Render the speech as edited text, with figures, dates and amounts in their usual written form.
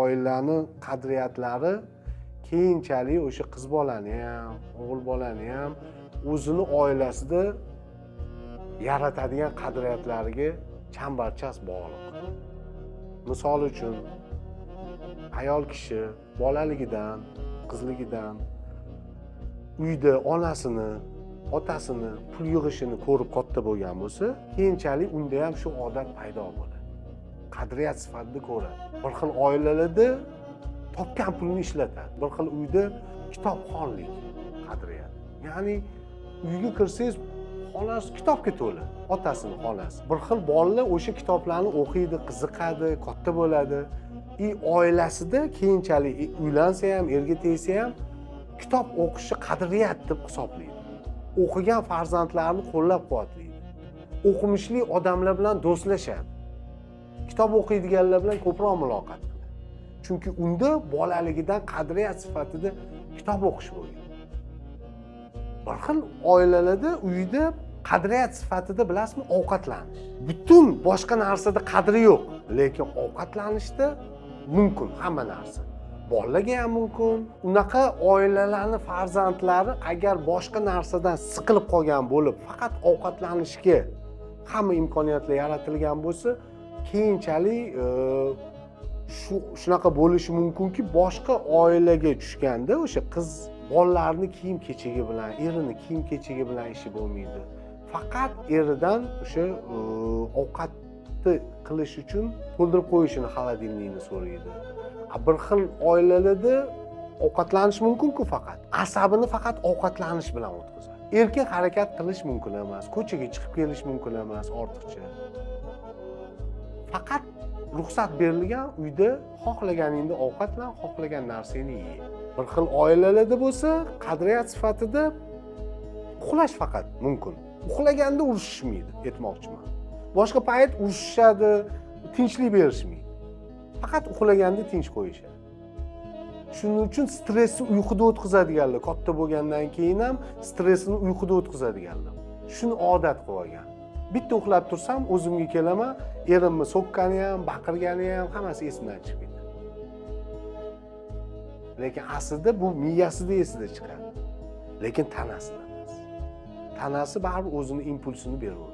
Oilani qadriyatlari keyinchalik o'sha qiz bolani ham, o'g'il bolani ham o'zini oilasida yaratadigan qadriyatlariga chambarchas bog'liq. Misol uchun, ayol kishi bolaligidan, qizligidan uyda onasini, otasini pul yig'ishini ko'rib katta bo'lgan bo'lsa, keyinchalik unda ham shu odat paydo bo'ladi, qadriyat sifatida ko'radi. Bir xil oilalarda topgan pulni ishlatadi, bir xil uyda kitobxonlik qadriyat, ya'ni uyga kirsangiz, xonasi kitobga to'la, otasini xonasi. Bir xil bolalar o'sha kitoblarni o'qiydi, qiziqadi, katta bo'ladi и oilasida keyinchalik uylansa ham, erga tegsa ham kitob o'qishni qadriyat deb hisoblaydi, o'qigan farzandlarni qo'llab quvvatlaydi, o'qimishli odamlar bilan do'stlashadi, kitob o'qiydiganlar bilan ko'proq muloqot qiladi, chunki unda bolaligidan qadriyat sifatida kitob o'qish bo'lgan. Bir xil oilalarda uyda qadriyat sifatida, bilasizmi, ovqatlanish. Butun boshqa narsada qadri yo'q, lekin ovqatlanishda mumkin hamma narsa, bolalarga ham mumkin. Unaqa oilalarni farzandlari agar boshqa narsadan siqilib qolgan bo'lib, faqat ovqatlanishga hamma imkoniyatlar yaratilgan bo'lsa, keyinchalik shunaqa bo'lishi mumkinki, boshqa oilaga tushganda o'sha qiz bolalarni kiyim kechagi bilan, erini kiyim kechagi bilan ishi bo'lmaydi, faqat eridan o'sha ovqatni qilish uchun to'ldirib qo'yishini, холодильник ni so'raydi. A bir xil oilalarda ovqatlanish mumkinku, faqat asabini faqat ovqatlanish bilan o'tkazadi, erkin harakat qilish mumkin emas, ko'chaga chiqib kelish mumkin emas ortiqcha, faqat ruxsat berilgan uyda xohlaganingda ovqatlan, xohlagan narsangni ye. Bir xil oilalarda bo'lsa qadriyat sifatida uxlash faqat mumkin, uxlaganda urushishmaydi aytmoqchiman, boshqa payt urushishadi, tinchlik berishmaydi, faqat uxlaganda tinch qo'yishadi. Shuning uchun stressni uyquda o'tkazadiganlar, katta bo'lgandan keyin ham stressini uyquda o'tkazadiganlar, shuni odat qilib olgan. Bitta uxlab tursam, o'zimga kelaman, erimni so'kkani ham, baqirgani ham, hammasi esimdan chiqib ketadi. Lekin aslida bu miyasida, esida chiqadi, lekin tanasida emas, tanasi baribir o'zini impulsini beraveradi.